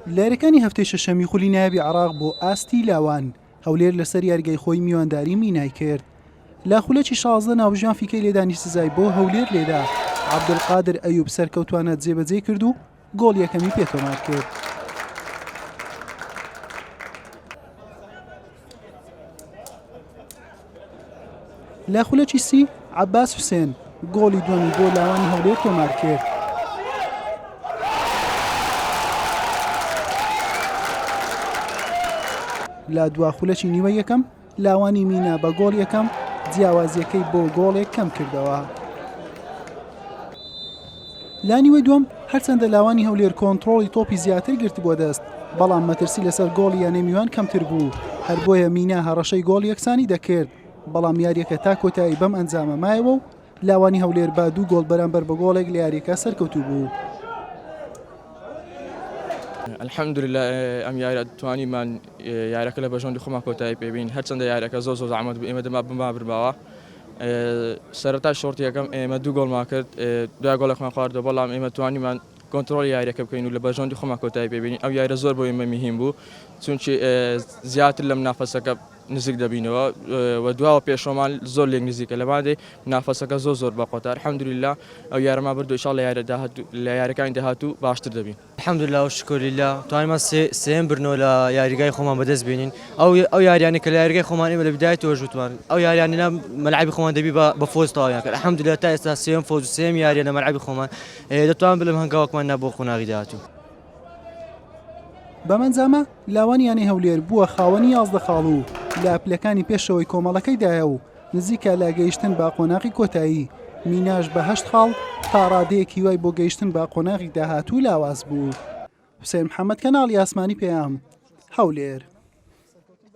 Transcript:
لە یاریەکانی هەفتەی شەشەمی خولی نایابی عێراق بۆ ئاستی لاوان، هەولێر لەسەر یاریگای خۆی میوانداری مینای کرد. لە خولەکی 16 ناوبژیوان فیکەی لێدانی سزای بۆ هەولێر لێدا، عەبدولقادر ئەیوب سەرکەوتوانە جێبەجێی کرد و گۆڵ یەکەمی پێ تۆمار کرد. لە خولەکی سی عەباس حوسێن گۆڵی دووەمی بۆ لاوانی هەولێر تۆمار کرد. لە دوا خولەکی نیوە یەکەم لاوانی مینا بە گۆڵ یەکەم جیاوازیەکەی بۆ گۆڵێک کەم کردەوە. لە نیوەی دووەم هەرچەندە لاوانی هەولێر کۆنتڕۆڵی تۆپی زیاتر گرتبووە دەست، بەڵام مەترسی لەسەر گۆڵی یانەی میوان کەمتر بوو، هەر بۆیە مینا هەڕەشەی گۆڵی یەکسانی دەکرد، بەڵام یارییەکە تا کۆتایی بەم ئەنجامە مایەوە و لاوانی هەولێر بە دوو گۆڵ بەرامبەر بە گۆڵێک لە یارییەکە سەرکەوتوو بوو. الحمدللە ئەم یاریە توانیمان یاریەکە لە بەرژەوەندی خۆمان کۆتایی پێبین هەرچەندە یاریەکە زۆر زۆر زەحمەت بوو ئێمە دەما بما برماوە سەرەتا شۆڕتی یەکەم ئێمە دوو گۆڵمان کرد دوای گۆڵێکمان خواردەوە بەڵام ئێمە توانیمان کۆنترۆڵی یاریەکە بکەین و لە بەرژەوەندی خۆمان کۆتایی پێبینین ئەو یاریە زۆر بۆ ئێمە مهم بوو چونکی زیاتر لە منافەسەکە نزیک دەبینەوە و دواوە پێشەوەمان زۆر لێک نزیکە لەباندەی منافەسەکە زۆر زۆر بەقوەتە الحمدلله ئەو یارەمان بردو ان شاء الله یارە داهاتوو لە یارەکانی داهاتوو باشتر دەبین. الحمدللە و شکر للە توانیمان سێیەم بردنەوە لە یاریگای خۆمان بەدەست بێنین ئەو ئەو یاریانەی کە لە یاریگای خۆمان ئێمە لە بدایەتەوەش وتمان ئەو یاریانە لە مەلعەبی خۆمان دەبی بە بە فۆز تەواویان کرد الحمدللە تا ئێستا سێیەم فۆز و سێیەم یاریە لە مەلعەبی خۆمان دەتوانم بڵێم هەنگاوەکمان نا بۆ قۆناغی داهاتوو. بەم ئەنجامە لاوانی یانەی هەولێر بووە خاوەنی 11 خاڵ و لە پلەکانی پێشەوەی کۆمەڵەکەیدایە و نزیکە لە گەیشتن بە قۆناغی کۆتایی، میناش بە هەشت خاڵ تا ڕادەیەک هیوای بۆ گەیشتن بە قۆناغی داهاتوو لاواز بوو. حوسێن محەمەد کەناڵی ئاسمانی پەیام، هەولێر.